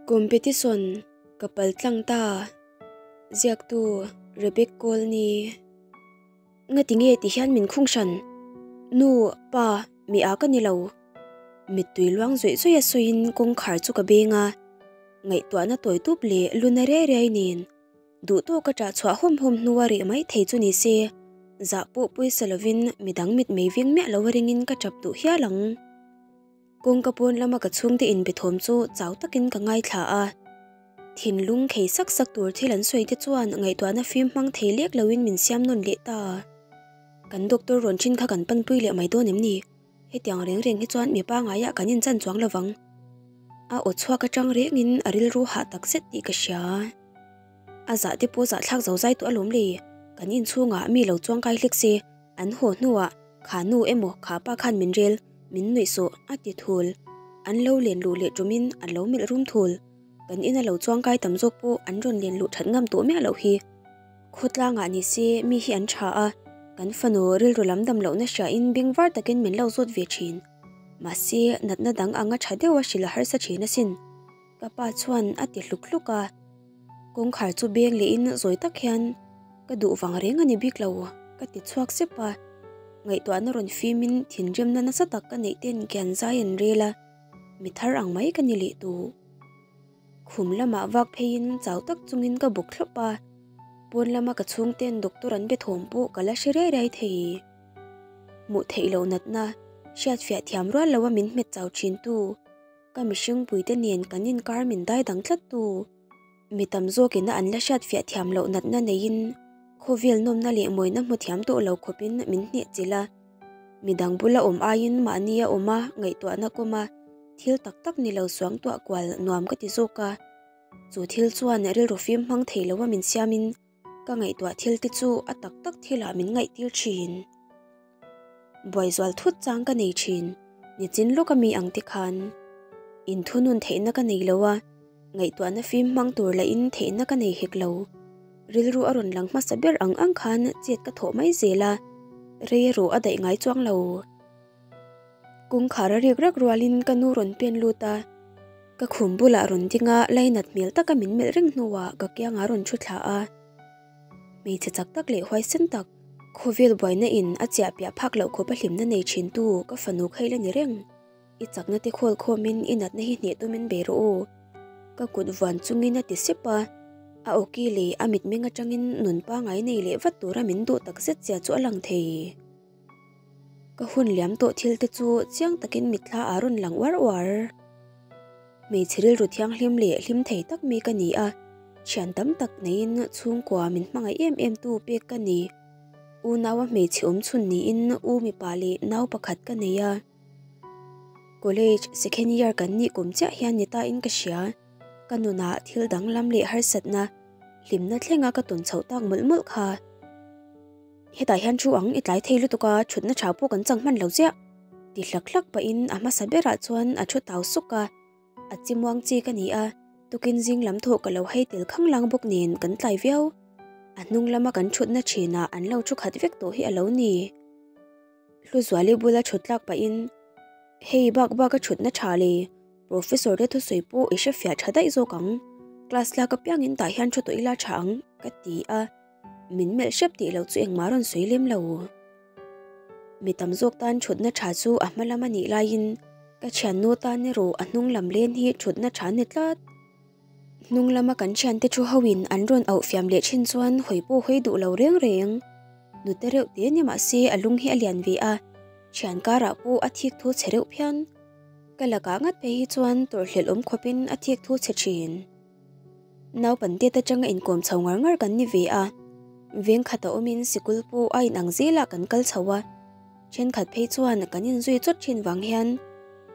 Competition ka pal tlang ta. Ziaktu Rebek Colney. Ngati nge ti hian min khung hran? Nu, pa, mi a ka ni lo. Mittui luang zawih zawih a sawiin kawngkhar chu ka beng a. Ngaihtuahna tawi tup leh luna riai riai nen duh tawk a ṭah chhuah hawm hawm hnua rih mai thei chu ni se, zah pawh pawisa lovin midang mitmei veng miah lo a ringin ka ṭap duh hial ang. Kawngka pawn lama ka chhungte inbe thawm chu chau takin ka ngaithla a. Thinlung khei sak sak tur thil an sawi te chuan ngaihtuahna fim hmang thei lek loin min siam nawn leh ta. Kan doctor rawn ṭhin kha kan panpui leh mai dawn em ni? Hetiang reng reng hi chuan mipa ngaiah kan inchan chuang lo vang. A aw chhuak atang rengin a rilru hah tak zet tih ka hria. A zah te pawh zahthlak zo zai tawh alawm le. Kan inchhungah mi lo chuang kai hlek se, an haw hnuah kha nu emaw kha pa khan min rel, min nuih sawh a ti thul. An lo len luh leh tumin an lo melh rum thul. Kan ina lo chuang kai tam zawk pawh an rawn len luh that ngam tawh miah loh hi. Khawtlangah ni se mi hi an tha a, kan fanu rilru lam dam lohna hriain beng var takin min lo zawt ve thin. Mahse, natna dang anga tha deuha hrilh a harsa thin asin. Ka pa chuan a ti hluk hluk a. Kawngkhar chu beng lehin zawi tak hian ka duh vang reng a ni bik lo ka ti chhuak sep a. Ngaihtuahna rawn fimin thinrimna nasa tak ka neih ten kian zai an rel a, mi thar ang mai ka ni leh duh. Khum lamah vak pheiin chau tak chungin ka bawk thlawp a, pawn lama ka chhungten doctor an be thawm pawh ka la hre riai riai thei. Hmuh theih loh natna, hriatfiah thiam rual loa min hmet chau thintu, ka mihring puite nen kan inkar min dai dang tlattu, mi tam zawkina an la hriatfiah thiam loh natna neiin khawvel nawmna leh mawina hmu thiam tawh lo khawpin min hneh chilh a. Midang bula awm aiin mahni a awm a, ngaihtuahna kawm a, thil tak tak ni lo suang tuah kual nuam ka ti zawk a. Chu thil chuan rilru fim hmang thei lo a min siamin ka ngaihtuah thil te chu a tak tak thilah min ngaihtir thin. Buai zual thut chang ka nei thin, nichin lawk a mi ang te khan. Inthunun theihna ka nei lo a, ngaihtuahna fim hmang tur lahin theihna ka nei hek lo. Rilru a rawn lang hmasa ber ang ang khan chet ka thawh mai zel a, rei erawh a daih ngai chuang lo. Kawngkhar a rik rak rualin ka nu rawn pen lut a, ka khum bulah rawn ding a, lainat hmel taka min melh reng hnuah ka kiangah rawn thu thla a. Hmeichhe chak tak leh huaisen tak, khawvel buaina in a chiah piah phak loh khawp a hlimna nei thin tu ka fanu kha ila ni reng. I chakna te khawl khawmin i natna hi hneh tumin bei rawh u. Ka kut vuan chungin a ti sep a, a awki leh a mitmeng atangin nun pangai nei leh vat tura min duh tak zet zia chu a lang thei. Ka hun liam tawh thil te chu chiang takin mitthla a rawn lang uar uar. Hmeichhe rilru thianghlim leh hlim thei tak mi ka ni a, thian tam tak neiin chhungkua min hmangaih em em tu pek ka ni. Unaua hmeichhe awm chhun niin u mipa leh nau pakhat ka nei a. College second year kan nih kum chiah hian ni ta in ka hria. Ka nunah thil danglam leh harsatna, hlimna thlenga ka tawn chhoh tak mawlh mawlh kha. Hetah hian thu ang i tlai thei lutuk a, thutna tha pawh kan chang hman lo chiah. Ti hlak hlak pahin a hmasa berah chuan a thu tau suk a. A chimuang chi ka ni a, tukin zing lam thawh ka lo hei tel khanglang bawk nen kan tlai viau. A hnung lama kan thutna thinah an lo thu khat vek tawh hi a lo ni. Hluzuali bula thut tlak pahin, Hei bak bak a thutna tha le, Professor te thusawi pawh i hrefiah tha daih zawk ang, class lak apiangin tah hian thu tawh ila tha ang, ka ti a. Min melh hrep tih loh chu engmah rawn sawi lem lo. Mi tam zawk tan thutna tha chu a hma lam a nih laiin ka thiannu tan erawh a hnung lam len hi thutna tha a ni tlat. Hnung lama kan thiante thu hoin an rawn auh fiam leh thin chuan hawi pawh hawi duh lo reng reng. Nute reuh te ni mah se a lung hi a lian ve a, thian karah pawh a thik thu chhe reuh phian. Ka lakah ngat phei hi chuan tawrhhlelh awm khawpin a thik thu chhe thin. Naupangte atanga inkawm chho ngar ngar kan ni ve a, veng khata awmin sikul pawh a inang zelah kan kal chho a, thenkhat phei chuan kan inzui chawt thin vang hian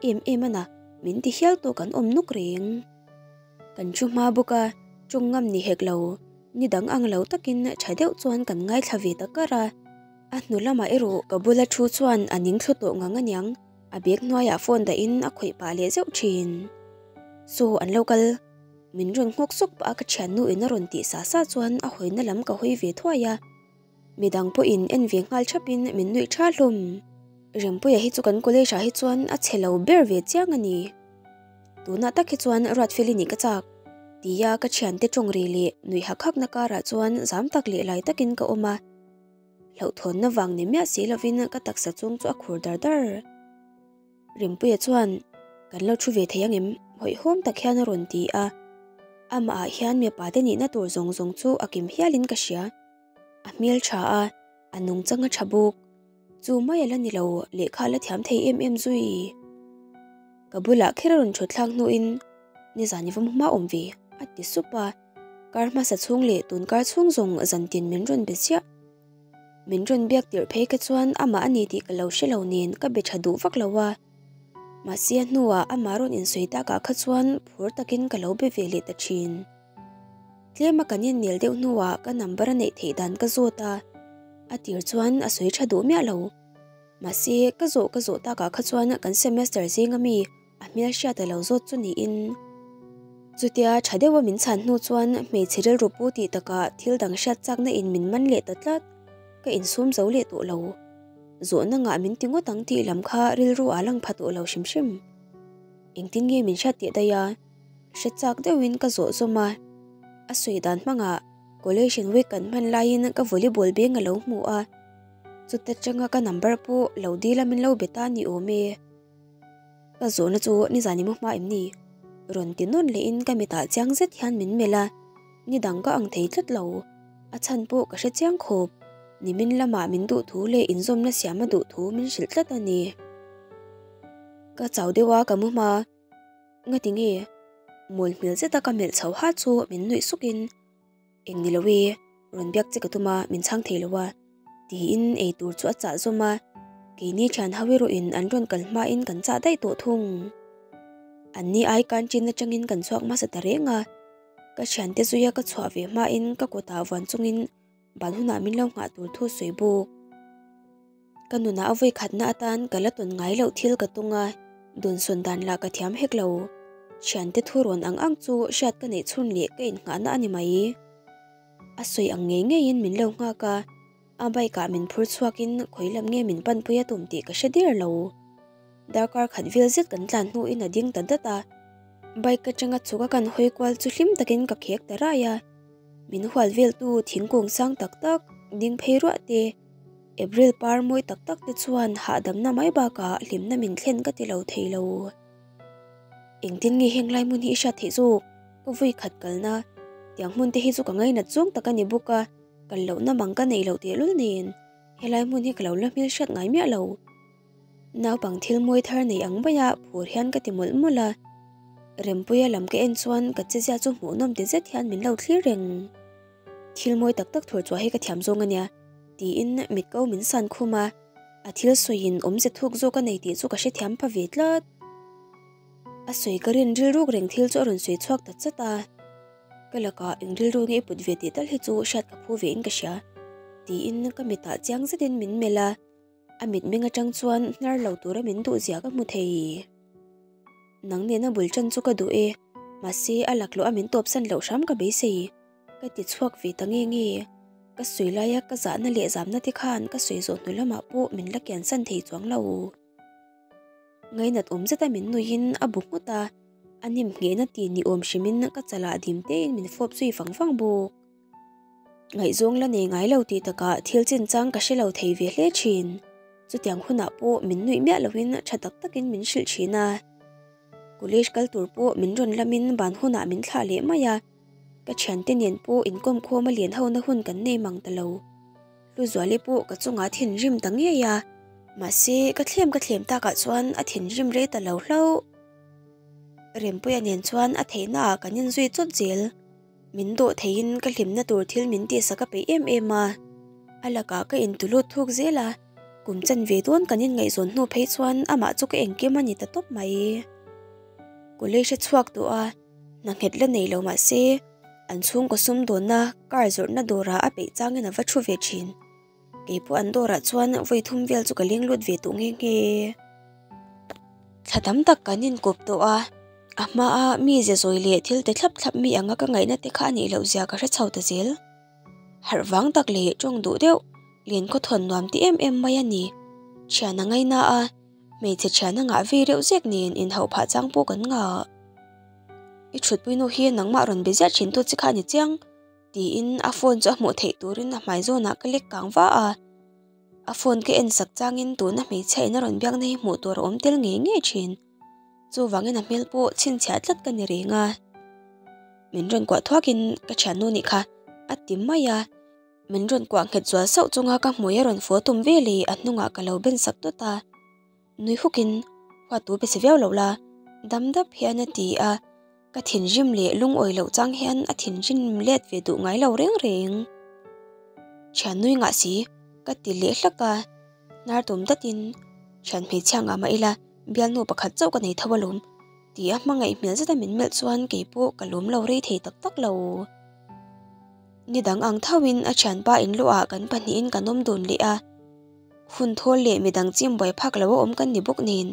em em ana min ti hial tawh kan awm nuk reng. Kan thu hma bawk a, tawng ngam ni hek lo, ni dang ang lo takin tha deuh chuan kan ngaithla ve ta kar a, a hnu lamah erawh ka bula thu chuan a ning thlu tawh ngang aniang. A bag hnuaiah phone dahin a khawih pah leh zeuh thin. Saw an lo kal. Min rawn nghawk sawk pah a ka thiannu in a rawn tih sa sa chuan a hawina lam ka hawi ve thuai a. Midang pawhin en ve nghal thapin min nuih tha hlawm. Rempuia hi chu kan college ah hi chuan a chhe lo ber ve chiang a ni. Tunah tak hi chuan Ruatfeli nih ka chak. Tia ka thiante tawng ri leh nuih hak hakna karah chuan zam tak leh lai takin ka awm a. Hlauhthawnna vang ni miah si lovin ka taksa chung chu a khur dar dar. Rimpuia chuan, Kan lo thu ve thei ang em? hawihhawm tak hian a rawn ti a. Amahah hian mipa te nihna tur zawng zawng chu a kim hialin ka hria. A hmel tha a, a nungchang a tha bawk. Chu mai a la ni lo, lehkha a la thiam thei em em zui. Ka bulah kher a rawn thut thlak hnuin, Nizan i va mu hma awm ve, a ti sup a. Kar hmasa chhung leh tun kar chhung zawng zantin min rawn be chiah. Min rawn biak tirh phei kha chuan amah a ni tih ka lo hre lo nen ka be tha duh vak lo a. Mahse a hnuah amah rawn insawi takah kha chuan phur takin ka lo be ve leh ta thin. Tlema kan innel deuh hnuah ka number a neih theih dan ka zawt a, a tir chuan a sawi tha duh miah lo. Mahse ka zawh ka zawh takah kha chuan kan semester zinga mi a hmel hriat a lo zawt chu niin. Chutia tha deuha min chhan hnu chuan hmeichhe rilru pu tih takah thil dang hriat chakna in min man leh ta tlat, ka insum zo leh tawh lo. Zawhna ngah min ti ngawt ang tih lam kha rilru ah lang pha tawh lo hrim hrim. Engtin nge min hriat teh daih a? Hre chak deuhin ka zawh zawm a, a sawi dan hmangah collation week kan hman laiin ka volleyball beng a lo hmu a, chuta tanga ka number pawh lo dil a min lo be ta ni awm e. Ka zawhna chu nizan i mu hma em ni? Rawn ti nawn lehin ka mitah chiang zet hian min melh a, nidang ka ang thei tlat lo. A chhan pawh ka hre chiang khawp, nimin lamah min duh thu leh inzawmna siam a duh thu min hrilh tlat a ni. Ka chau deuh a ka mu hma. Ngati nge? Mawl hmel zeta ka melh chho ha chu min nuih sukin, Eng ni lo e, rawn biak che ka tum a, min chhang thei lo a, tiin ei tur chu a chah zawm a, keini thian ho erawhin an rawn kal hmain kan chah daih tawh thung. Anni ai canteen atangin kan chhuak hmasa ta reng a, ka thiante zuia ka chhuah ve hmain ka kutah vuan chungin ban hunah min lo nghah tur thu sawi bawk. Ka nunah a vawi khatna atan ka la tawn ngai loh thil ka tung a, dawnsawn dan lah ka thiam hek lo. Thiante thu rawn ang ang chu hriat ka neih chhun leh ka innghahna a ni mai. A sawi ang ngei ngeiin min lo nghak a, a bike ah min phur chhuakin khawi lam nge min panpui a tum tih ka hre der lo. Darkar khat vel zet kan tlan hnuin a ding ta dat a, bike atanga chhuk a kan hawi kual chu hlim takin ka khek ta rai a. Min hual veltu thingkung sang tak tak ding phei ruah te, April par mawi tak tak te chuan hahdamna mai bakah hlimna min thlen ka ti lo thei lo. Engtin nge heng lai hmun hi i hriat theih zawk? Ka vui khat kalna tiang hmun te hi chu ka ngainat zawng tak a ni bawk a, kal lohna mang ka neih loh tehlul nen helai hmun hi ka lo la hmel hriat ngai miah lo. Naupang thil mawi thar nei ang maia phur hian ka ti mawlh mawlh a, Rempuia lam ka en chuan ka chezia chu hmuhnawm ti zet hian min lo thlir reng. Thil mawi tak tak thur chhuah hi ka thiam zawng a nia, tiin mit ko min san khum a, a thil sawiin awmze thuk zawk a nei tih chu ka hrethiam pha ve tlat. A sawi ka rin rilruk reng thil chu a rawn sawi chhuak ta chat a, ka lakah eng rilru nge i put ve tih tal hi chu hriat ka phu ve in ka hria, tiin ka mitah chiang zetin min melh a. A mitmeng atang chuan hnar lo tura min duh zia ka hmu thei. Nang nena bul tan chu ka duh e, mahse a laklawh a min tawpsan loh hram ka beisei. Ka ti chhuak ve ta nge nge. Ka sawi laia ka zahna leh zamna te khan ka sawi zawh hnu lamah pawh min la kiansan thei chuang lo. Ngainat awm zeta min nuihin a bu nghut a, a hnim nghehna ti ni awm hrimin ka chalah dim tein min fawp zui vang vang bawk. Ngaihzawng la nei ngai lo tih takah thil chinchang ka hre lo thei ve hle thin. Chutiang hunah pawh min nuih miah loin tha tak takin min hrilh thin a. College kal tur pawh min rawn lamin ban hunah min thlah leh mai a. Ka thiante nen pawh inkawm khawm a lian hona hun kan nei mang ta lo. Hluzuali pawh ka chungah thinrim ta ngei a. Mahse ka thlem ka thlem takah chuan a thinrim rei ta lo hlauh. Rempuia nen chuan a theihnaah kan inzui chawt zel. Min dawh theiin ka hlimna tur thil min tihsak a peih em em a, a lakah ka intulut thuk zel a, kum chanve dawn kan inngaihzawn hnu phei chuan amah chu ka engkim a ni ta tawp mai. College a chhuak tawh a, hna nghet la nei lo mah se, an chhungkaw sumdawnna car zawrhna dawrah a peih changin a va thu ve thin. Kei pawh an dawrah chuan vawi thum vel chu ka leng lut ve tawh nghe nghe. Thla tam tak kan inkawp tawh a, a hmaa mi ze zawi leh thil te thlap thlap mi anga ka ngaihna te kha a nih loh zia ka hre chho ta zel. Harh vang tak leh tawng duh deuh, len khawthawn nuam ti em em mai a ni. Thian a ngaina a, hmeichhe thian a ngah vei reuh zek nen inhauh phah chang pawh kan ngah. I thutpui nu hi nangmah rawn be ziah thin tu che kha a ni chiang, tiin a phone chu a hmuh theih turin a hmai zawnah ka lek kang va a. A phone ka en sak changin tuna hmeichhia in a rawn biakna hi hmuh tur a awm tel ngei ngei thin. Chuvangin a hmel pawh chhinchhiah tlat ka ni reng a. Min rawn kuah thuakin ka thiannu nih kha a ti mai a. Min rawn kuah nghet zual sauh chunga ka hmui a rawn fua tum ve leh a hnungah ka lo ben sak tawt a. Nui hukin huat tu pe si viau lo la, dam dap hian a ti a. Ka thinrim leh lungawi loh chang hian a thinrim let ve duh ngai lo reng reng. Thian nui ngah si, ka ti leh hlak a. Hnar tum datin, Thian hmeichhia ngah mah ila, bialnu pakhat chauh ka nei tho alawm, ti a hmangaih hmel zeta min melh chuan kei pawh ka lawm lo rei thei tak tak lo. Ni dang ang thoin a thianpa inluah kan pahnihin kan awm dun leh a. Hun thawl leh midang chim buai phak lo a awm kan ni bawk nen.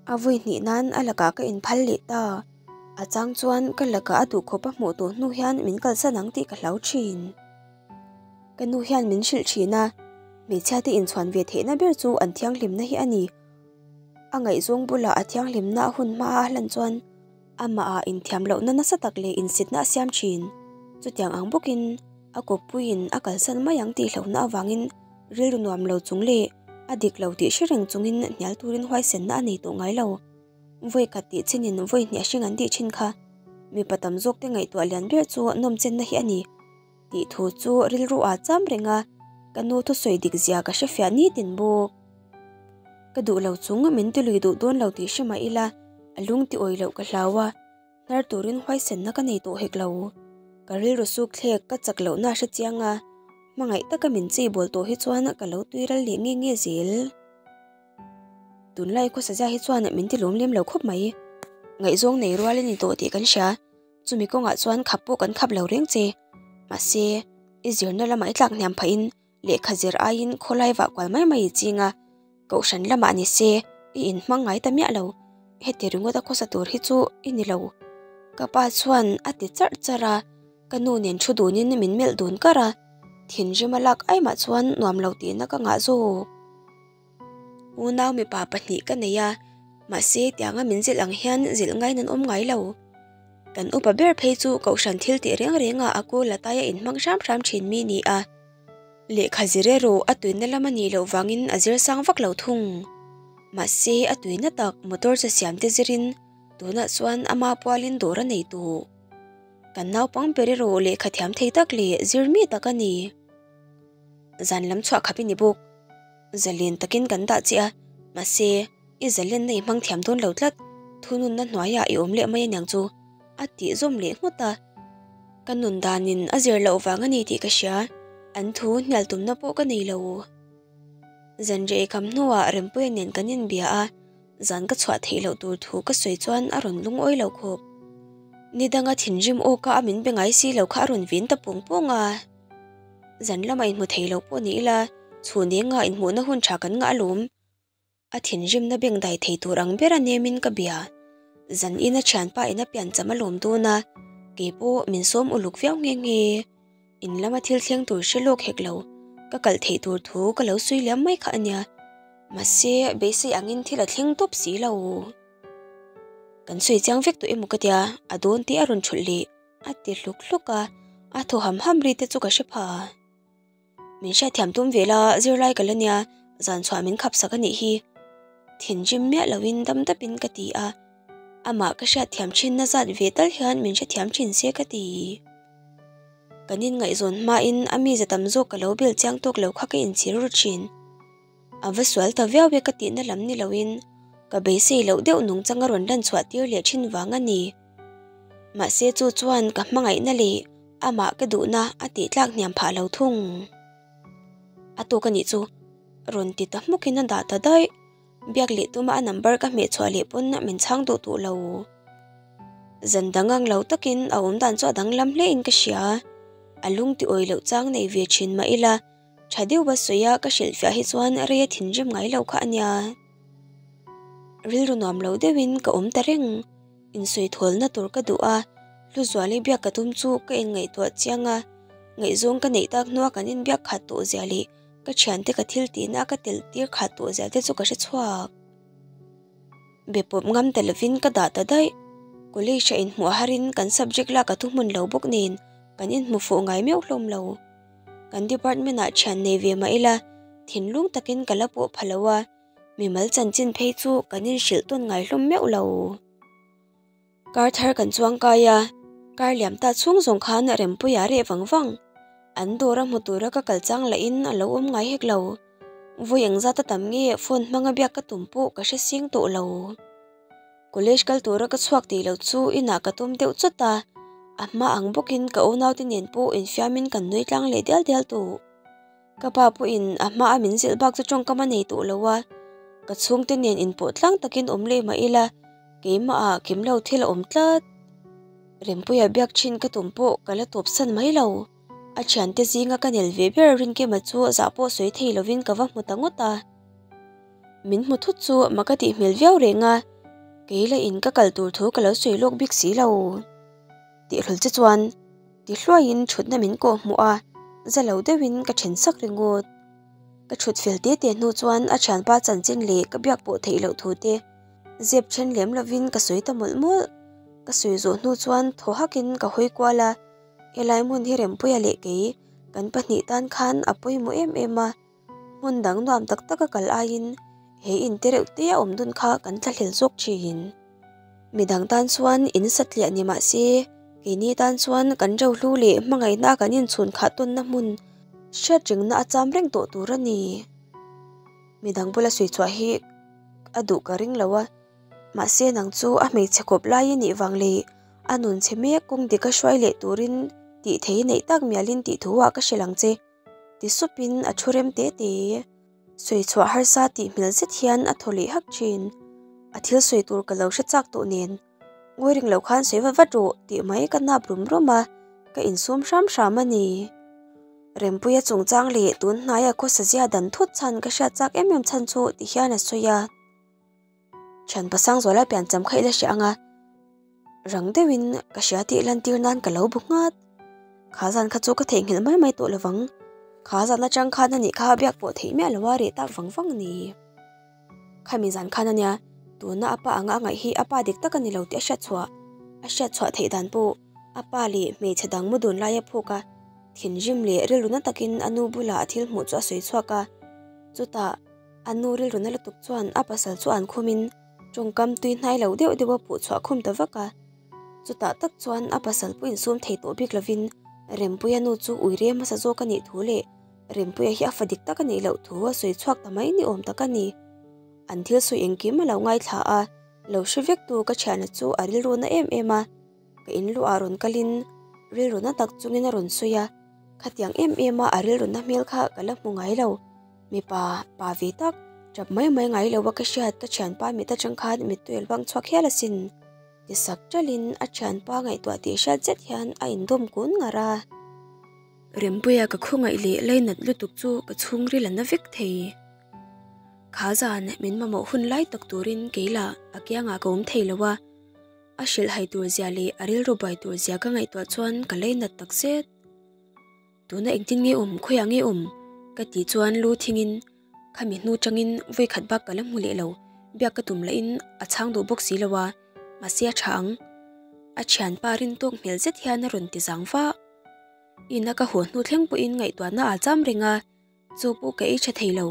A vawi hnih nan a lakah ka inphal leh ta. A chang chuan ka lakah a duhkhawp a hmuh tawh hnu hian min kalsan ang tih ka hlau thin. Ka nu hian min hrilh thin a, hmeichhia te inchhuan ve theihna ber chu an thianghlimna hi a ni. A ngaihzawng bulah a thianghlimna a hun hma a hlan chuan amahah inthiam lohna nasa tak leh insitna a siam thin. Chutiang ang bawkin a kawppuiin a kalsan mai ang tih hlauhna avangin rilru nuam lo chung leh a dik lo tih hre reng chungin hnial turin huaisenna a nei tawh ngai lo. Vawi khat tih chinin vawi hnih a hring an tih thin kha. Mipa tam zawk te ngaihtuah lian ber chu nawmchenna hi a ni. Tih thu chu rilru ah cham reng a, ka nu thusawi dik zia ka hre fiah nitin bawk. Ka duh lo chung min ti lui duh dawn lo tih hre mah ila, a lung ti awih loh ka hlau a, hnar turin huaisenna ka nei tawh hek lo. Ka rilru suk thlek ka chak lohna a hre chiang a, hmangaih taka min chei bawl tawh hi chuan ka lo tui ral leh nge nge zel. Tunlai khawsa zia hi chuan min ti lawm lem lo khawp mai. Ngaihzawng nei rual a ni tawh tih kan hria. Chumi kawngah chuan khap pawh kan khap lo reng che. Mahse, i zirna lamah i tlak hniam phahin lehkha zir aiin khawlai vah kual mai mai i ching a. Kohhran lamah ni se, i inhmang ngai ta miah lo. Heti ringawt a khawsa tur hi chu i ni lo. Ka pa chuan a ti charh charh a, ka nu nen thu dunin min melh dun kar a. Thinrim a lak aimah chuan nuam lo tihna ka ngah zawk. Unau mipa pahnih ka nei a, mahse tianga min zilh ang hian zilh ngaiin an awm ngai lo. Kan upa ber phei chu kohhran thil tih reng rengah a kul ataia inhmang hram hram thin mi ni a. Lehkha zir erawh a tuina lam a nih loh vangin a zir sang vak lo thung. Mahse a tuina tak motor che siam te zirin tunah chuan ama pualin dawr a nei tawh. Kan naupang ber erawh lehkha thiam thei tak leh zir mi tak a ni. Zan lam chhuah khap i ni bawk. Zalen takin kan dah che a, mahse, i zalenna i hmang thiam dawn lo tlat, thununna hnuaiah i awm leh mai aniang chu, a tih zawm leh nghut a. Ka nun danin a zir loh vang a ni tih ka hria, an thu hnial tumna pawh ka nei lo. Zanriah ei kham hnuah Rempuia nen kan inbia a, zan ka chhuah theih loh tur thu ka sawi chuan a rawn lungawi lo khawp. Ni danga thinrim awka a min be ngai si lo kha a rawn vin ta pung pung a. Zan lama inhmu thei lo pawh ni ila, chhun enga inhmuhna hun tha kan ngah alawm. A thinrimna beng dai thei tur ang ber a nemin ka bia. Zan ina thianpa ina pian cham alawm dawn a, kei pawh min sawm uluk viau nghe nghe. In lama thil thleng tur hre lawk hek lo, ka kalh theih tur thu ka lo sawi liam mai kha a nia. Mahse, beisei angin thil a thleng tawp si lo. Kan sawi chiang vek tawh emaw ka tia, a dawn tih a rawn thulh leh. A ti hluk hluk a, a thaw ham ham ri te chu ka hre pha. Min hriatthiam tum ve la, zirlai ka la nia, zan chhuah min khap sak a nih hi. Thinrim miah loin dam dapin ka ti a, amah ka hriatthiam thinna zat ve tal hian min hrethiam thin se ka ti. Kan inngaihzawn hmain a mize tam zawk ka lo bel chiang tawk lo kha ka inchhir ru thin. A va sual ta viau e ka tihna lam ni loin ka beisei loh deuh nungchang a rawn lan chhuah tir leh thin vang a ni. Mahse chu chuan ka hmangaihna leh amah ka duhna a tih tlak hniam phah lo thung. A tawk a nih chu rawn ti ta hmukin a dah ta daih. Biak leh tuma a number ka hmeh chhuah leh pawn min chhang duh tawh lo. Zan dang ang lo takin a awmdan chu a danglam hle in ka hria. A lung ti awih loh chang nei ve thin mah ila Tha deuh va sawi a ka hrilhfiah hi chuan rei a thinrim ngai lo kha a nia. Rilru nuam lo deuhin ka awm ta reng. Insawi thawlna tur ka duh a, Hluzuali biak ka tum chu ka inngaihtuah chiang a, ngaihzawng ka neih tak hnua kan inbiak khat tawh zia leh ka thiante ka thil tihna ka telh tir khat tawh zia te chu ka hre chhuak. Be pawp ngam ta lovin ka dah ta daih. College a inhmuh a harin kan subject lak a thuhmun lo bawk nen kan inhmu fuh ngai meuh hlawm lo. Kan department ah thian nei ve mah ila thinlung takin ka la pawh pha lo a, mimal chanchin phei chu kan inhrilh tawn ngai hlawm meuh lo. Kar thar kan chuang kai a, kar liam ta chhung zawng khan Rempuia a reh vang vang. An dawr a hmu tura ka kal chang lahin a lo awm ngai hek lo. Vawi engzat a tam nge phone hmanga biak ka tum pawh ka hre sing tawh lo. College kal tura ka chhuak tih loh chu inah ka tum deuh chawt a, a hma ang bawkin ka unaute nen pawh infiamin kan nui tlang leh dial dial tawh. Ka pa pawhin a hma a min zilh bak chu tawngkam a nei tawh lo a, ka chhungte nen inpawh tlang takin awm leh mah ila keimahah kim lo thil a awm tlat. Rempuia biak thin ka tum pawh ka la tawpsan mai lo. A thiante zinga ka nel ve ber Rinkema chu zah pawh sawi thei lovin ka va hmu ta ngawt a. Min hmu thut chu mak a tih hmel viau reng a, kei la in ka kal tur thu ka lo sawi lawk bik si lo. Tihhlul che chuan ti hluaiin thutna min kawh hmuh a, za lo deuhin ka then sak ringawt. Ka thut fel te te hnu chuan a thianpa chanchin leh ka biak pawh theih loh thu te zep then lem lovin ka sawi ta mawlh mawlh. Ka sawi zawh hnu chuan thaw hakin ka hawi kual a, helai hmun hi Rempuia leh kei kan pahnih tan khan a pawimawh em em a. Hmun dang nuam tak taka kal aiin he in te reuh te a awm dun kha kan thlahlel zawk thin. Midang tan chuan in satliah ni mah se keini tan chuan kan rohlu leh hmangaihna kan inchhun khah tawnna hmun hriatrengna a cham reng tawh tur a ni. Midang bula sawi chhuah hi a duh ka ring lo a, mahse nang chu a hmeichhe kawp lai i nih vang leh a nun chhe mek kawng dika hruai leh turin tih thei neih tak mialin tih thu ah ka hrilh ang che. Ti supin a thu rem te te. Sawi chhuah harsa tih hmel zet hian a thaw leh hak thin. A thil sawi tur ka lo hre chak tawh nen. Ngawi ring lo khan sawi vat vat rawh tih mai ka nap rum rum a, ka insum hram hram a ni. Rempuia chungchang leh tun hnaia khawsa zia dan thut chhan ka hriat chak em em chhan chu ti hian a sawi a. Thian pasang zuala pian cham kha ila hria ang a, rang deuhin ka hria tih lantir nan ka lo bu nghat. Kha zan kha chu ka theihnghilh mai mai tawh lovang. Kha zan atang khan anih kha biak pawh theih miah lo a reh tak vang vang a ni. Khami zan khan ania tuna a pa anga a ngaih hi a pa dik tak a ni lo tih a hriat chhuah. A hriat chhuah theih dan pawh a pa leh hmeichhe dang mu dun laia phuk a, thinrim leh rilru na takin a nu bulah a thil hmuh chu a sawi chhuak a. Chutah. A nu rilru na lutuk chuan a pasal chu an khumin tawngkam tui hnai lo deuh deuh a puh chhuah khum ta vak a. Chutah tak chuan a pasal pawh insum thei tawh bik lovin Rempuia nu chu ui rem hmasa zawk a nih thu leh Rempuia hi a fa dik tak a nih loh thu a sawi chhuak ta mai ni awm tak a ni. An thil sawi engkim a lo ngaithla a, lo hre vek tu ka thiana chu a rilru na em em a. Ka inluah rawn kalin rilru na tak chungin a rawn sawi a, khatiang em em a a rilru na hmel kha ka la hmu ngai lo. Mipa pa ve tak, tap mai mai ngai lo a ka hriat ka thianpa mit atang khan mittui a luang chhuak hial asin. Ti sak talin a thianpa ngaihtuah tih hriat zet hian a indawm kun ngar a. Rempuia ka khawngaih leh lainat lutuk chu ka chhungril a na vek thei. Kha zan min mamawh hun lai tak turin kei lah a kiangah ka awm thei lo a. A hrilhhai tur zia leh a rilru buai tur zia ka ngaihtuah chuan ka lainat tak zet. Tuna engtin nge awm, khawiah nge awm? Ka tih chuan lu thingin khami hnu tangin vawi khat bak ka la hmu leh lo, biak ka tum lahin a chhang duh bawk si lo a, mahse a tha ang. A thianpa rin tawk hmel zet hian a rawn ti zang vah. Ina ka haw hnu thleng pawhin ngaihtuahna aa cham reng a, Chu pawh ka ei tha thei lo.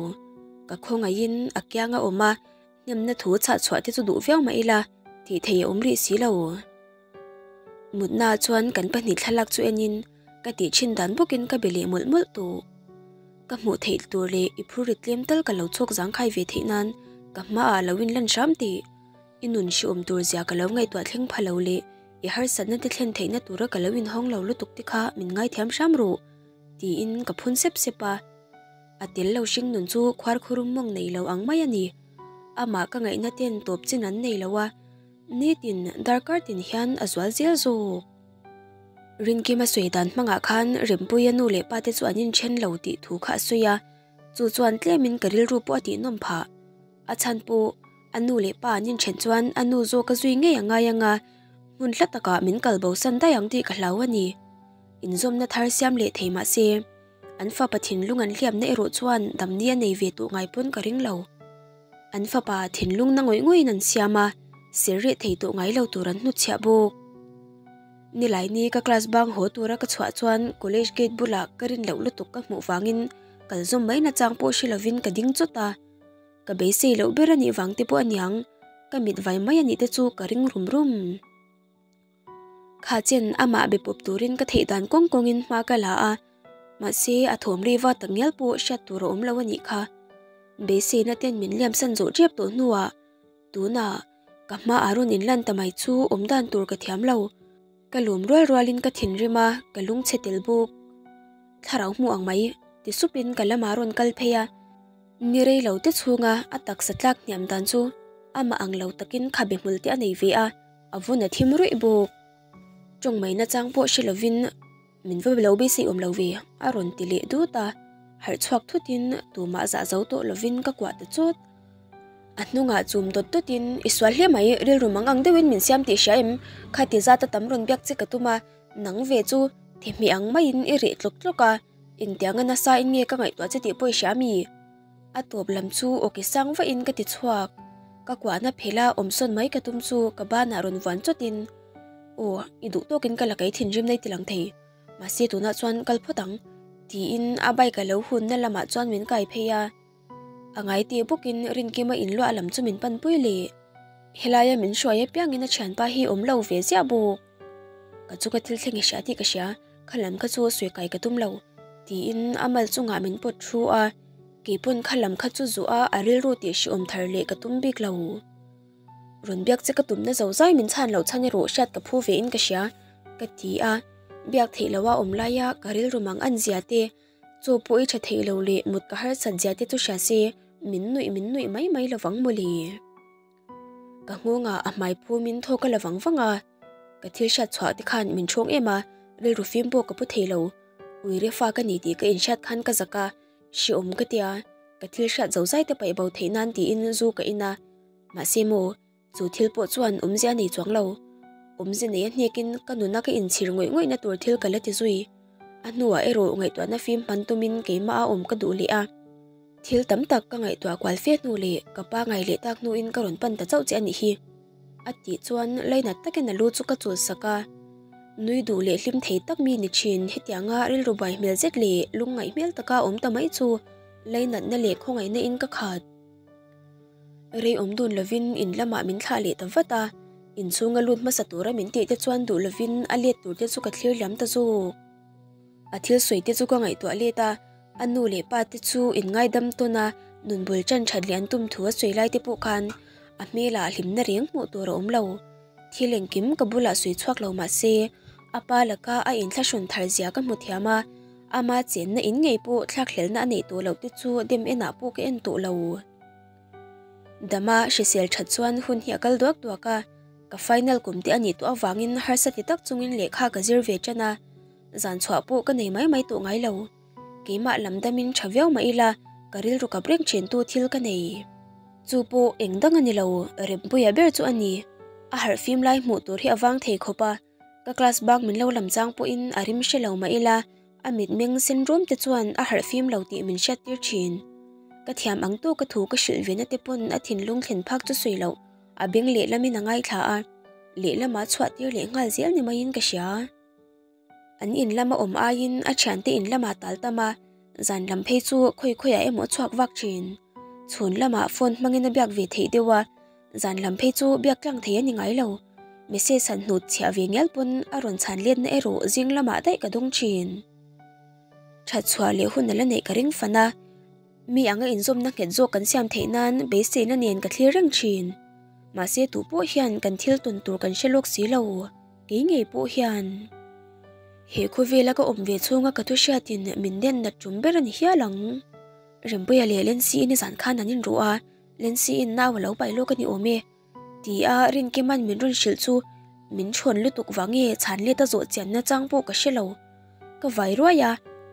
Ka khawngaihin a kiang a awm a, hnemna thu chhah chhuah te chu duh viau mah ila, tih thei a awm rih si lo. Mutna ah chuan kan pahnih thlalak chu enin ka tih thin dan bawkin ka be leh mawlh mawlh tawh. Ka hmuh theih tur leh i phur rit tlem tal ka lo chhuak zangkhai ve theih nan ka hmaah lo in lan hram tih. I nun hriawm tur zia ka lo ngaihtuah thleng pha lo leh i harsatna te thlen theihna tura ka lo inhawng lo lutuk te kha min ngaithiam hram rawh. Tiin ka phun sep sep a, a tel lo hring nun chu khuarkhurum mawng nei lo ang mai a ni. Amah ka ngaihna ten tawp chin an nei lo a, nitin darkar tin hian a zual zel zawk. Rinkima sawi dan hmangah khan Rempuia nu leh pa te chu an inthen lo tih thu kha a sawi a, chu chuan tlemin ka rilru pawh a tihnawm phah. A chhan pawh a nu leh pa an inthen chuan a nu zawk a zui ngei a ngai ang a, hmun hla takah min kal bosan daih ang tih ka hlau a ni. Inzawmna thar siam leh thei mah se, an fapa thinlung an hliamna erawh chuan damni a nei ve tawh ngai pawn ka ring lo. An fapa thinlung na ngawih ngawih in an siam a, Ser reh thei tawh ngai lo tur an hnutchhiah bawk. Nilaini ka class bang haw tura ka chhuah chuan college gate bulah ka rin loh lutuk ka hmuh vangin kal zawm mai nachang pawh hre lovin ka ding chawt a. Ka beisei loh ber a nih vang te pawh a niang, ka mit vai mai a nih te chu ka ring rum rum. Kha chen amah be pawp turin ka theih dan kawng kawngin hma ka la a, mahse a thawm ri va takngial pawh hriat tur a awm lo a nih kha. Beiseina ten min liamsan zawh tep tawh hnuah tunah ka hmaah rawn inlan ta mai chu awm dan tur ka thiam lo. Ka lawm rual rualin ka thinrim a, ka lungchhe tel bawk. Thlarau hmuh ang mai ti supin ka lamah rawn kal phei a. Ni rei lo te chhunga a taksa tlak hniam dan chu amah ang lo takin khabe hmul te a nei ve a, a vun a thim ruih bawk. Tawng mai nachang pawh hre lovin min va lo beisei awm lo ve a rawn ti leh dut a, harh chhuak thutin tumah zah zo tawh lovin ka kuah ta chawt. A hnungah chum dawt dawtin i sual hle mai, rilru mang ang deuhin min siam tih hria em? Khati zat a tam rawn biak che ka tum a, nang ve chu thehmeh ang maiin i reh tlawk tlawk a. Engtianga nasa in nge ka ngaihtuah che tih pawh i hria mi? A tawp lam chu awki sang vahin ka ti chhuak. Ka kuahna phela awm sawn mai ka tum chu ka banah rawn vuan chawtin, Aw, i duh tawkin ka la kei thinrim nei ti lang thei. Mahse tunah chuan kal phawt ang, tiin a bike a lo hunna lamah chuan min kai phei a. A ngai tih bawkin Rinkima inluah lam chu min panpui leh. Helaia min hruai apiangin a thianpa hi awm lo ve ziah bawk. Ka chu ka thil thleng i hria tih ka hria, kha lam kha chu sawi kai ka tum lo, tiin a mal chungah min pawt thu a, keipawn kha lam kha chu zuh a a rilru tih hriawm thar leh ka tum bik lo. Rawn biak che ka tumna zo zai min chhan loh chhan erawh hriat ka phu ve in ka hria, ka ti a, biak theih loha awm laia ka rilru mang an zia te, Chaw pawh i tha theih lo leh mut ka harsat zia te chu hria se min nuih min nuih mai mai lovang mawle. Ka nghawngah a hmai phumin thaw ka la vang vang a, ka thil hriat chhuah te khan min ṭhawng em a, rilru fim pawh ka pu thei lo. Uire fa ka ni tih ka inhriat khan ka zak a, hreawm ka tia, ka thil hriat zo zai te paih bo theih nan tiin zu ka in a, mahse maw Chu thil pawh chuan awmzia a nei chuang lo. Awmzia nei a hnekin ka nuna ka inchhir ngawih ngawihna tur thil ka la ti zui. A hnuah erawh ngaihtuahna fim hman tumin keimah a awm ka duh leh a. Thil tam tak ka ngaihtuah kual fe hnu leh ka pa ngai leh tak hnuin ka rawn pan ta chauh che a nih hi. A tih chuan lainat takin a lu chu ka chul sak a. Nui duh leh hlim thei tak mi ni thin hetianga rilru bai hmel zet leh lungngaih hmel taka awm ta mai chu lainatna leh khawngaihna in ka khat. Rei awm dun lovin in lamah min thlah leh ta vat a, inchhunga lut hmasa tura min tih te chuan duh lovin a let tur te chu ka thlir liam ta zawk. A thil sawi te chu ka ngaihtuah let a, a nu leh pa te chu inngaidam tawn a, nun bul tan that leh an tum thu a sawi lai te pawh khan a hmelah hlimna reng hmuh tur a awm lo. Thil engkim ka bulah sawi chhuak lo mah se, a pa laka a inthlahrun thar zia ka hmu thiam a, ama chenna in ngei pawh thlakhlelna a neih tawh loh te chu dem enah pawh ka en tawh lo. Dama hrisel that chuan hun hi a kal duak duak a, ka final kum te a nih tawh avangin harsa ti tak chungin lehkha ka zir ve tan a, zan chhuah pawh ka nei mai mai tawh ngai lo. Keimah lam damin tha viau mah ila ka rilru kap reng thin tu thil ka nei. Chu pawh eng dang a ni lo, Rempuia ber chu a ni. A harh fim lai hmuh tur hi a vang thei khawp a, Ka class bak min lo lam chang pawhin a rim hre lo mah ila, a mitmeng sen rum te chuan a harh fim lo tih min hriat tir thin. Ka thiam ang tawka thu ka hrilh ve na te pawn a thinlung thlen phak chu sawi loh, a beng lehlamin a ngaithla a, lehlamah chhuah tir leh nghal zel ni maiin ka hria. An in lama awm aiin a thiante in lamah tal tam a, zan lam phei chu khawi khawiah emaw a chhuak vak thin. Chhun lamah phone hmangin a biak ve theih deuh a, Zan lam phei chu biak tlang thei a ni ngai lo. Message han hnut chhiah ve ngial pawn a rawn chhan letna erawh zing lamah daih ka dawng thin. That chhuah leh hun a la neih ka ring fan a, mi anga inzawmna nghet zawk kan siam theih nan beiseina nen ka thlir reng thin. Mahse tu pawh hian kan thil tawn tur kan hre lawk si lo, kei ngei pawh hian. He khawvela ka awm ve chhunga ka thu hriatin min den nat tum ber a ni hial ang. Rempuia leh Lency-i nizan khan an inruh a, Lency-in nau a lo paih lawk a ni awm e, ti a Rinkima'n min rawn hrilh chu min thawn lutuk vang nge chhan let a zawh chianna chang pawh ka hre lo. Ka vai ruai a,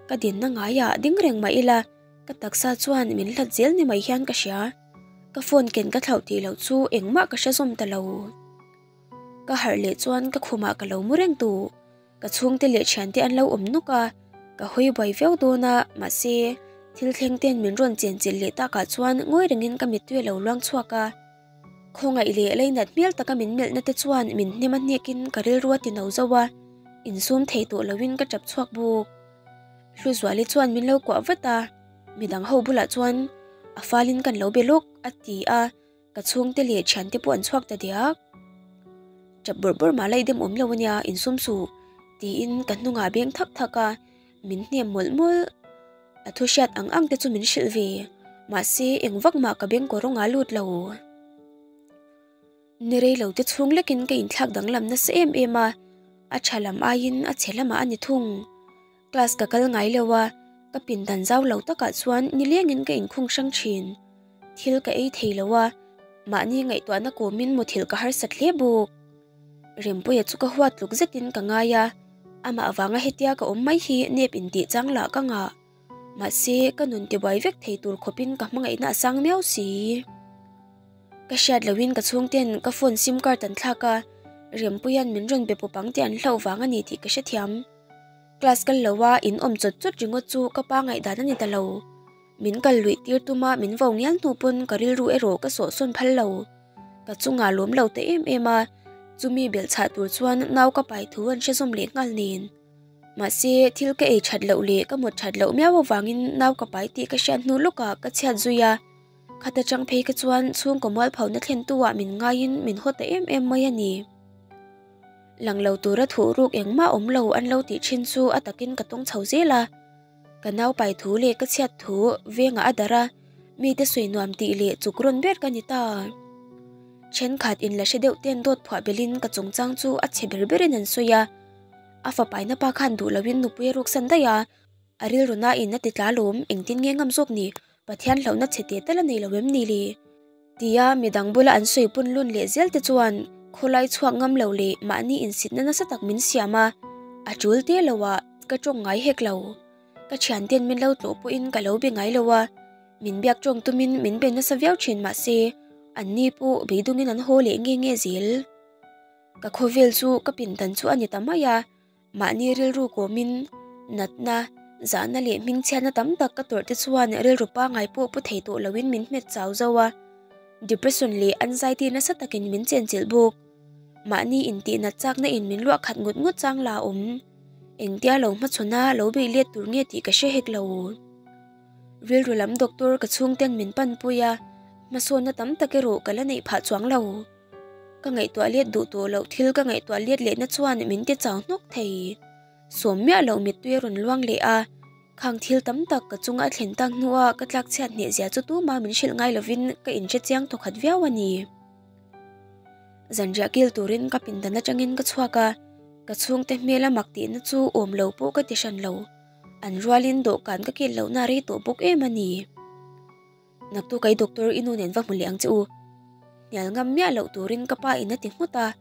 ka dinna ngaiah ding reng mah ila ka taksa chuan min hlat zel ni mai hian ka hria. Ka phone ken ka thlauh tih loh chu engmah ka hre zawm ta lo. Ka harh leh chuan ka khumah ka lo mu reng tawh. Ka chhungte leh thiante an lo awm nawk a, ka hawi buai viau dawn a, mahse, thil thleng ten min rawn chenchilh leh takah chuan ngawi rengin ka mittui a lo luang chhuak a. Khawngaih leh leinat hmel taka min melhna te chuan min hnem a hnekin ka rilru a ti no zauh a, insum thei tawh loin ka tap chhuak bawk. Hluzuali chuan min lo kuah vat a, midang ho bulah chuan a falin kan lo be lawk a ti a, ka chhungte leh thiante pawh an chhuak ta diak. Tap bawrh bawrh mah la i dem awm lo ania, insum suh tiin ka hnungah beng thak thak a, min hnem mawlh mawlh. A thu hriat ang ang te chu min hrilh ve, mahse eng vak mah ka beng kaw rawng ah lut lo. Ni rei lo te chhung lekin ka inthlak danglam nasa em em a, a tha lam aiin a chhe lamah a ni thung. Class ka kal ngai lo a, ka pindan zau lo takah chuan nilengin ka inkhung hrang thin. Thil ka ei thei lo a, mahni ngaihtuahna kawmin muthilh ka harsat hle bawk. Rempuia chu ka huat tluk zetin ka ngai a, amah avanga hetia ka awm mai hi nep intih chang lah ka ngah. Mahse, ka nun tibuai vek thei tur khawpin ka hmangaihna a sang miau si. Ka hriat lohin ka chhungten ka phone sim card an thlak a, Rempuia'n min rawn be pawp ang tih an hlauh vang a ni tih ka hrethiam. Class kal lo a in awm chawt chawt ringawt chu ka pa ngaihdan a ni ta lo. Min kal luih tir tuma min vo ngial hnu pawn ka rilru erawh ka sawhsawn phal lo. Ka chungah lawm lo ta em em a, chumi belhchhah tur chuan nau ka pai thu an hre zawm leh nghal nen. Mahse, thil ka ei that loh leh ka mut that loh miau avangin nau ka pai tih ka hriat hnu lawkah ka chhiat zui a, khata chang phei kha chuan chhungkaw mualphona thlentu ah min ngaiin min haw ta em em mai a ni. Lang lo tura thuh ruk engmah awm lo an lo tih thin chu a takin ka tawng chho zel a. Ka nau pai thu leh ka chhiat thu vengah a darh a, mite sawi nuam tih leh chuk rawn ber ka ni ta. Thenkhat in la hre deuh ten dawt phuah belin ka chungchang chu a chhe ber berin an sawi a. A fapaina pa khan duh loin nupui a ruksan daih a, a rilru nain a ti tla lawm, engtin nge ngam zawk ni, Pathian hlauhna chhe teh tal a nei lo em ni le? Tia midang bula an sawi pun lun leh zel te chuan khawlai chhuak ngam lo leh mahni insitna nasa tak min siam a, a tul te lo ah ka tawng ngai hek lo. Ka thianten min lo tlawh pawhin ka lo be ngai lo a, min biak tawng tumin min be nasa viau thin mahse an ni pawh beidungin an haw leh nge nge zel. Ka khawvel chu ka pindan chu a ni ta mai a, Mahni rilru kawmin natna, zahna leh hmingchhiatna tam tak ka tawrh te chuan rilru pangngai pawh pu thei tawh loin min hmet chau zo a, depression leh anxiety nasa takin min chenchilh bawk. Mahni intihnat chakna in min luah khat ngut ngut chang la awm. Engtia lo hmachhawn a lo beih let tur nge tih ka hre hek lo. Rilru lam doctor ka chhungten min panpui a, hmasawnna tam tak erawh ka la neih phah chuang lo. Ka ngaihtuah let duh tawh loh thil ka ngaihtuah let lehna chuan min ti chau hnawk thei. Sawm miah loh mittui a rawn luang leh a, khang thil tam tak ka chunga a thlen tak hnua ka tlak chhiat hneh zia chu tuma min hrilh ngai lovin ka inhre chiang thawkhat viau a ni. Zanriah kil turin ka pindan atangin ka chhuak a, ka chhungte hmela mak tihna chu awm lo pawh ka ti hran lo. An rualin dawhkan ka kil lohna a rei tawh bawk em a ni. Naktu kai doctor i nu nen va hmu leh ang che u. Hnial ngam miah loh turin ka pa in a ti nghut a,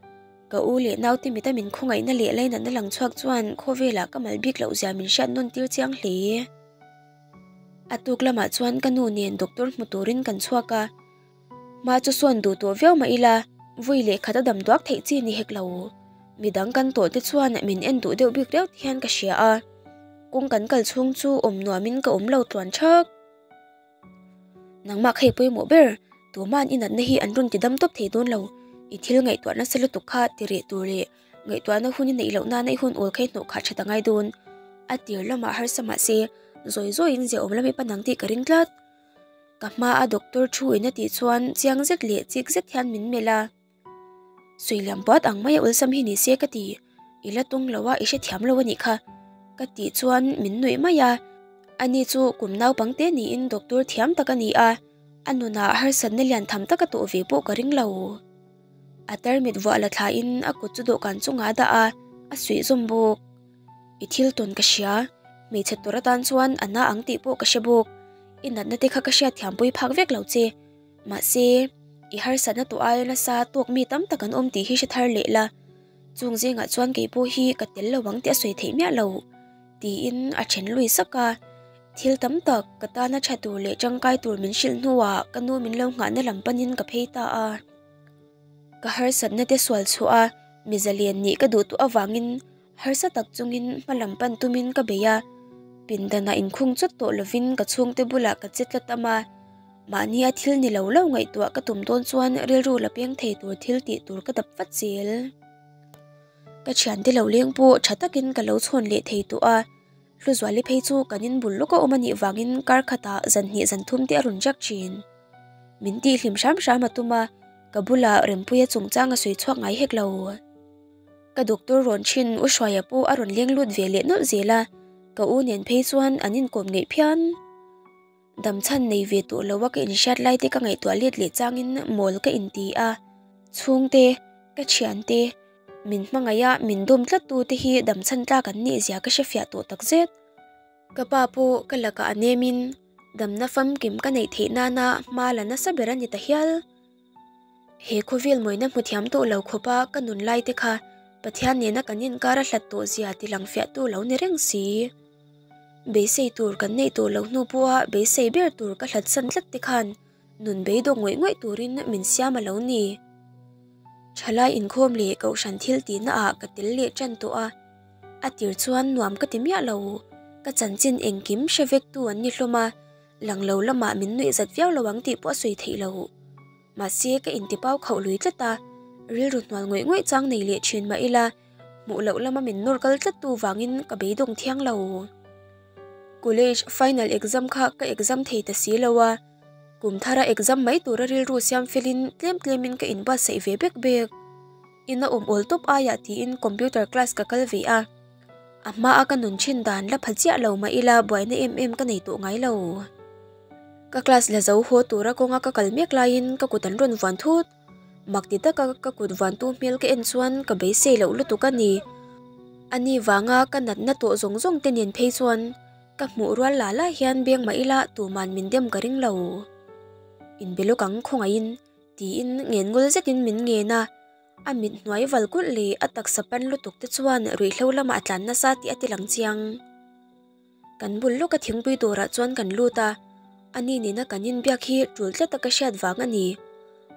ka u leh naute mita min khawngaihna leh lainatna lang chhuak chuan khawvelah ka mal bik loh zia min hriat nawn tir chiang hle. A tuk lamah chuan ka nu nen doctor hmu turin kan chhuak a, hma chu sawn duh tawh viau mah ila vui leh khat a dam duak theih chi ni hek lo. Midang kan tawh te chuan min en duh deuh bik riau te hian ka hria a, kawng kan kal chhung chu awm nuamin ka awm lo tluan thak. Nangmah kha i pawimawh ber, tuma'n i natna hi an rawn ti dam tawp thei dawn lo, i thil ngaihtuah nasa lutuk kha ti reh tur leh ngaihtuahna hun i neih loh nana i hun awl kha i hnawh khah that a ngai dawn. A tir lamah harsa mah se, zawi zawiin ziaawm lam i pan ang tih ka ring tlat. Ka hmaa doctor thu in a tih chuan chiang zet leh chik zet hian min melh a. Suiliam puat ang mai a awlsam hi ni se ka ti, i la tawng lo a i hrethiam lo a nih kha ka tih chuan min nuih mai a, ani chu kum naupang te niin doctor thiam tak a ni a, a nunah harsatna lian tham tak a tawh ve pawh ka ring lo. A tarmit vuah la thlain a kut chu dawhkan chungah a dah a, a suih zawm bawk. I thil tawn ka hria, hmeichhe tur atan chuan a na ang tih pawh ka hre bawk, i natna te kha ka hriatthiam pui phak vek lo che. Mahse, i harsatna tawh aia nasa tawk mi tam tak an awm tih hi hre thar leh la, chung zingah chuan kei pawh hi ka tel lo ang tih a sawi theih miah lo, tiin a then lui sak a. Thil tam tak ka tana tha tur leh tangkai tur min hrilh hnuah ka nu min lo nghahna lam panin ka phei ta a. Ka harsatna te sual chhuah a, mi zalian nih ka duh tawh avangin Harsa tak chungin hma lam pan tumin ka bei a, pindanah inkhung chawt tawh lovin ka chhungte bulah ka che tlat am a. Mahnia thil ni lo lo ngaihtuah ka tum dawn chuan rilru la peng thei tur thil tih tur ka dap vat zel. Ka thiante lo leng pawh tha takin ka lo chhawn leh thei tawh a, Hluzuali phei chu kan inbul lawk a awm a nih vangin kar khatah zan hnih zan thum te a rawn jak thin. Min tihhlim hram hram a tum a, ka bulah Rempuia chungchang a sawi chhuak ngai hek lo. Ka doctor rawn thin U Hruaia pawh a rawn leng lut ve leh nawlh zel a, ka u nen phei chuan an inkawm ngeih phian. Damchhan nei ve tawh lo a ka inhriat lai te ka ngaihtuah let leh changin mawl ka inti a, chhungte, ka thiante, min hmangaih a min dawm tlat tu te hi damchhan tlak an nih zia ka hrefiah tawh takzet. Ka pa pawh ka lakah a nemin damna famkim ka neih theih nana hma la nasa ber a ni ta hial. He khawvel mawina hmu thiam tawh lo khawpa ka nun lai te kha Pathian nena kan inkar a hlat tawh zia ti lang fiah tu lo ni reng si. Beisei tur kan neih tawh loh hnu pawha beisei ber tur ka hlat san tlat te khan nun beidawng ngawih ngawih turin min siam a lo ni. Thalai inkhawm leh kohhran thil tihna ah ka tel leh tan tawh a, a tir chuan nuam ka ti miah lo. Ka chanchin engkim hre vek tu an ni hlawm a, Lang lo lamah min nuih zat viau lo ang tih pawh a sawi theih lo. Mahse ka intipau khauh lui tlat a, rilru hnual ngawih ngawih chang nei leh thin mah ila, hmuh loh lama min nawr kal tlat tu vangin ka beidawng thiang lo. College final exam kha ka exam thei ta si lo a, kum thara exam mai tura rilru siam felin tlem tlemin ka inbuatsaih ve bek bek. Ina awm awl tawp aiah tiin computer class ka kal ve a. A hmaa ka nun thin dan la pha chiah lo mah ila buaina em em ka nei tawh ngai lo. Ka class la zo haw tura kawnga ka kal mek laiin ka kut an rawn vuan thut. Mak ti taka ka kut vuantu hmel ka en chuan ka beisei loh lutuk a ni. Ani vanga ka natna tawh zawng zawng te nen phei chuan ka hmuh rual la la hian beng mah ila tuman min dem ka ring lo. Inbe lawk ang khawngaihin tiin ngen ngul zetin min ngen a. A mit hnuai val kulh leh a taksa pan lutuk te chuan ruihhlo lamah a tlan nasa tih a ti lang chiang. Kan bul lawka thingpui dawrah chuan kan lut a, ani nena kan inbiak hi tul tlata ka hriat vang a ni.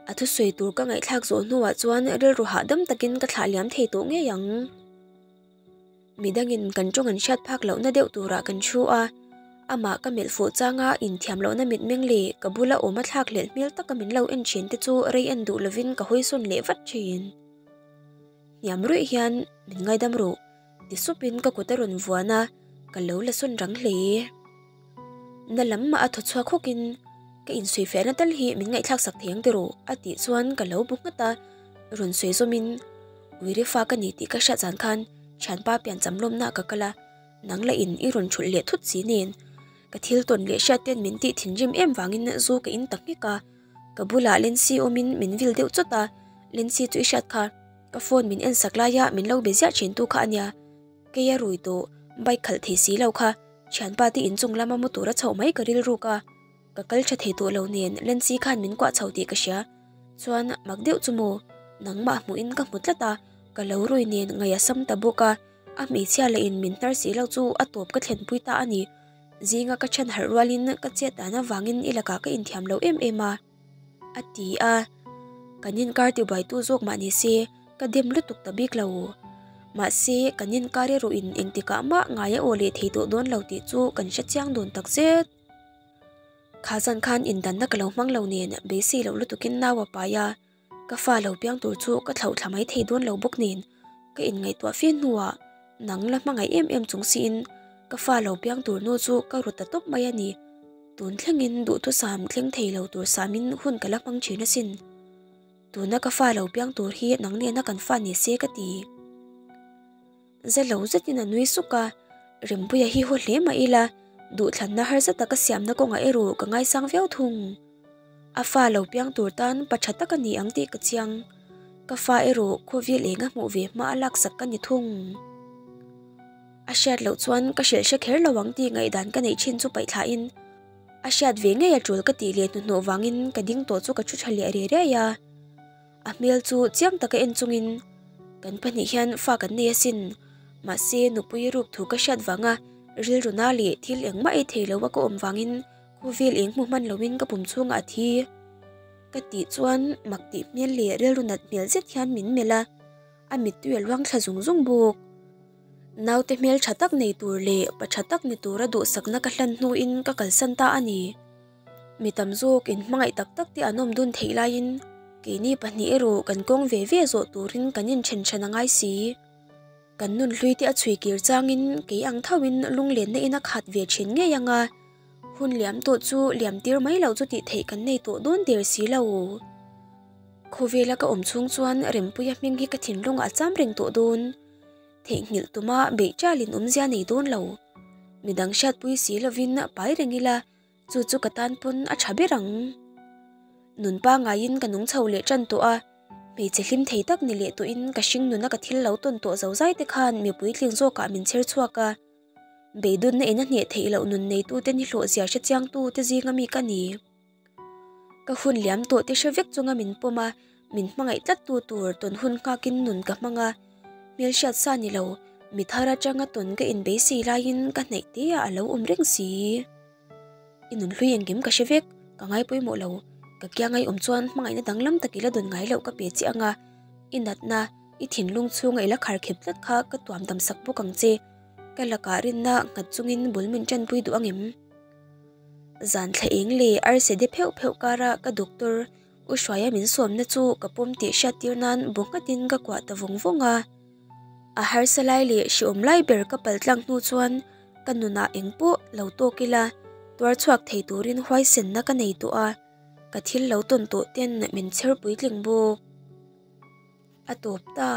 A thusawi tur ka ngaihthlak zawh hnuah chuan rilru hahdam takin ka thlah liam thei tawh ngei ang. Midangin kan tawng an hriat phak lohna deuh turah kan thu a, amah ka melh fuh changa inthiam lohna mitmeng leh ka bula awm a thlak hlelh hmel taka min lo en thin te chu rei en duh lovin ka hawi sawn leh vat thin. Hniam ruih hian min ngaidam rawh ti supin ka kut a rawn vuan a, ka lo la sawn rang hle. Na lam mah a thaw chhuak hawkin ka insawifiahna tal hi min ngaihthlak sak thei ang tiraw a tih chuan ka lo bu nghat a, rawn sawi zawmin Uire fa ka ni tih ka hriat zan khan thianpa piancham lawmna ka kal a, nang lah in i rawn thulh leh thut si nen. Ka thil tawn leh hriat ten min tih thinrim em vangin zu ka in ta nghek a, ka bulah Lency awmin min vil deuh chawt a, Lency chu i hriat kha, ka phone min en sak laia min lo be ziah thin tu kha a nia. Kei a rui tawh, bike khalh thei si lo kha, thianpa te inchung lama mu tura chhoh mai ka rilruk a, ka kal tha thei tawh lo nen Lency khan min kuah chho tih ka hria. Chuan mak deuh chu maw, nangmah hmuhin ka hmu tlat a, ka lo rui nen ngaih a sam ta bawk a, a hmeichhia leh in min hnar si lo chu a tawp ka thlenpui ta a ni. Zinga ka then harh rualin ka chet dan avangin i lakah ka inthiam lo em em a. A ti a, kan inkar tibuaitu zawk mah ni se ka dem lutuk ta bik lo. Mahse kan inkar erawh in engtikah mah ngai a aw leh thei tawh dawn lo tih chu kan hre chiang dawn takzet. Kha zan khan indanna ka lo hmang lo nen beisei loh lutukin nau a pai a, ka fa lo piang tur chu ka thlauh thla mai thei dawn lo bawk nen ka inngaihtuah fe hnuah nang la hmangaih em em chung siin ka fa lo piang tur nu chu ka ru ta tawp mai a ni. Tun thlengin duhthusam thleng thei lo tur samin hun ka la hmang thin asin. Tuna ka fa lo piang tur hi nang nena kan fa ni se ka ti. Zalo zetin a nui suk a, Rempuia hi haw hle mah ila, duhthlanna harsa taka siamna kawngah erawh ka ngaisang viau thung. A fa lo piang tur tan pa tha tak a ni ang tih ka chiang. Ka fa erawh khawvel eng a hmuh ve hma a laksak ka ni thung. A hriat loh chuan ka hrilh hre kher lo ang tih ngaihdan ka neih thin chu paihthlain a hriat ve ngei a tul ka tih leh hnuhnawh vangin ka ding tawh chu ka thu tha leh riai riai a. A hmel chu chiang taka en chungin, Kan pahnih hian fa kan nei asin, mahse nupui ruk thu ka hriat vanga rilru na leh thil engmah ei thei loa ka awm vangin khawvel eng hmu hman loin ka pum chhungah a thi. Ka tih chuan mak tih hmel leh rilru nat hmel zet hian min melh a, a mittui a luang thla zung zung bawk. Naute hmel tha tak nei tur leh pa tha tak ni tura duhsakna ka hlan hnuin ka kalsan ta a ni. Mi tam zawk in hmangaih tak tak te an awm dun theih laiin keini pahnih erawh kan kawng ve ve zawh turin kan inthen hran a ngai si. Kan nun hlui te a chhui kir changin kei ang thoin lunglenna in a khat ve thin ngei ang a, hun liam tawh chu liam tir mai loh chu tih theih kan nei tawh dawn der si lo. Khawvela ka awm chhung chuan Rempuia hming hi ka thinlungah a cham reng tawh dawn. Theihnghilh tuma beih ṭalin awmzia nei dawn lo. Midang hriatpui si lovin pai reng ila chu chu ka tan pawn a ṭha ber ang. Nun pangaiin ka nung chho leh ṭan tawh a, hmeichhe hlim thei tak ni leh tawhin ka hring nuna ka thil lo tawn tawh zozai te khan mipui tling zawkah min chher chhuak a. Beidunna in a hneh theih loh nun neitute ni hlawhzia hrechiangtu te zinga mi ka ni. Ka hun liam tawh te hre vek chunga min pawm a, min hmangaih tlat tu tur tawn hun nghakin nun ka hmang a. Hmelhriat sa ni lo, mi thar atanga tawn ka inbeisei laiin ka hnaih te ah a lo awm reng si. I nun hlui engkim ka hre vek, ka ngai pawimawh lo. Ka kiang ai awm chuan hmangaihna danglam tak i la dawn ngai loh ka pe che ang a, i natna, i thinlung chhunga i la kharkhep tlat kha ka tuam dam sak bawk ang che. Ka lakah rinna nghat chungin bul min tanpui duh ang em? Zan thla eng leh arse de pheuh pheuh kara ka doctor U Hruaia min sawmna chu ka pawm tih hriattir nan bu nghatin ka kuah ta vawng vawng a. A harsa lai leh hriawm lai ber ka pal tlang hnu chuan ka nunah eng pawh lo tawk ila tuar chhuak thei turin huaisenna ka nei tawh a, ka thil lo tawn tawh ten min chher puitling bawk. A tawp ta.